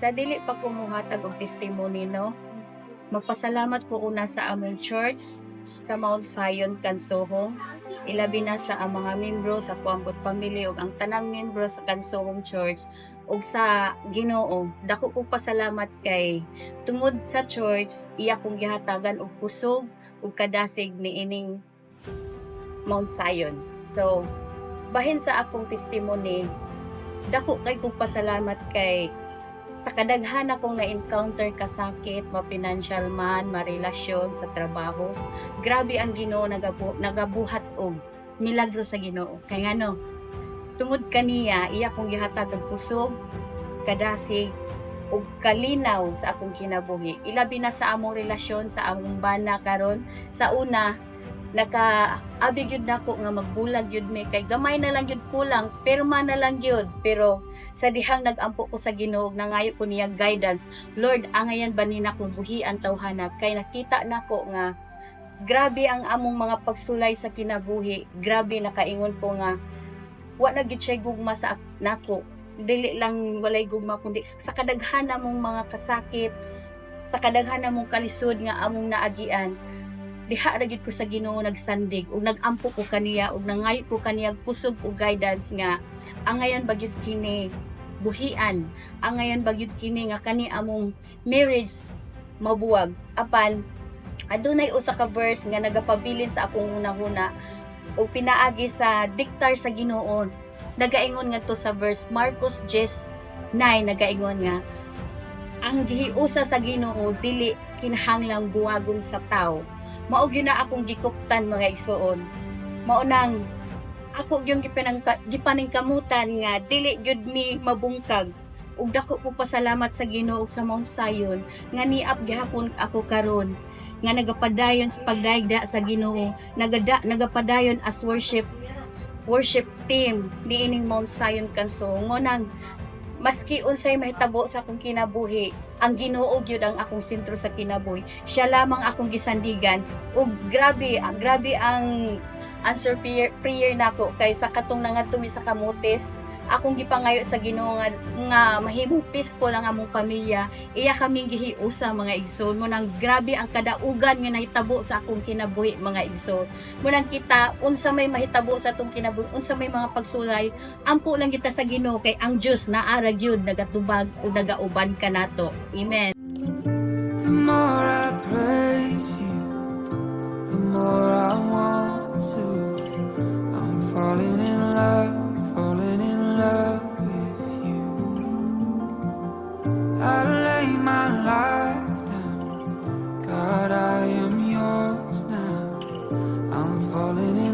Sa dili pa ko muhatag og testimony, no, magpasalamat ko una sa among church sa Mount Zion Kansuhong, ilabi na sa ang mga membro sa Kuambot family ug ang tanang membro sa Kansuhong Church ug sa Ginoo. Dako ko pasalamat kay tungod sa church iya kong gihatagan og kusog ug kadasig niining Mount Zion. So bahin sa akong testimony, dako kay kong pasalamat kay sa kadaghan akong na-encounter kasakit, ma-financial man, ma-relasyon sa trabaho. Grabe ang Ginoo nagabuhat og milagro sa Ginoo. Kay ngano, tungod kaniya, iya kong gihatag og kusog, kadasig, ug kalinaw sa akong kinabuhi. Ilabi na sa among relasyon sa among bana karon. Sa una, naka abi gyud nako nga magbulag gyud mi kay gamay na lang gyud kulang, pirma na lang gyud. Pero sa dihang nag-ampo ko sa Ginoo, nangayo ko niya guidance, "Lord, angayan ba ni nako buhian tawhana?" Kay nakita nako nga grabe ang among mga pagsulay sa kinabuhi. Grabe, nakaingon ko nga wa na gyud siya gugma sa nako. Dili lang walay gugma kundi sa kadaghan namong mga kasakit, sa kadaghan namong kalisod nga among naagian, diha ra gyud ko sa Ginoo nagsandig ug nagampo ko kaniya ug nangayo ko kaniya kusog ug guidance nga angayan ba gyud kini buhian, angayan ba gyud kini nga kani among marriage mabuwag. Apan adunay usa ka verse nga nagapabilin sa akong hunahuna ug pinaagi sa diktar sa Ginoo. Nagaingon ngadto sa verse Marcos 10:9, nagaingon nga ang gihiusa sa Ginoo dili kinahanglang buwagon sa tao. Mao gyud na akong gikuptan, mga igsuon. Mao nang ako gyud gipaningkamutan nga dili gyud mi mabungkag ug dako ko pasalamat sa Ginoo ug sa Mount Zion nga niap gihapon ako karon nga nagapadayon sa pagdayeg sa Ginoo, nagapadayon as worship team niining Mount Zion Kanso. Nang maski unsay mahitabo sa akong kinabuhi, ang Ginoo gyud ang akong sentro sa kinabuhi. Siya lamang akong gisandigan ug grabe, grabe ang answer prayer nako kay sa katong nangadto mi sa Camotes, akong gipangayo sa Ginoo nga mahimong peaceful ang among pamilya. Iya kaming gihiusa, mga igsoon. Mao nang grabe ang kadaugan nga nahitabo sa akong kinabuhi, mga igsoon. Mao nang kita, unsa may mahitabo sa atong kinabuhi, unsa may mga pagsulay, ampo lang kita sa Ginoo kay ang Dios naa ra gyud nagatubag ug nagauban kanato. Amen. The more I praise you, the more I want to. I'm falling in love with you. I lay my life down, God, I am yours now. I'm falling in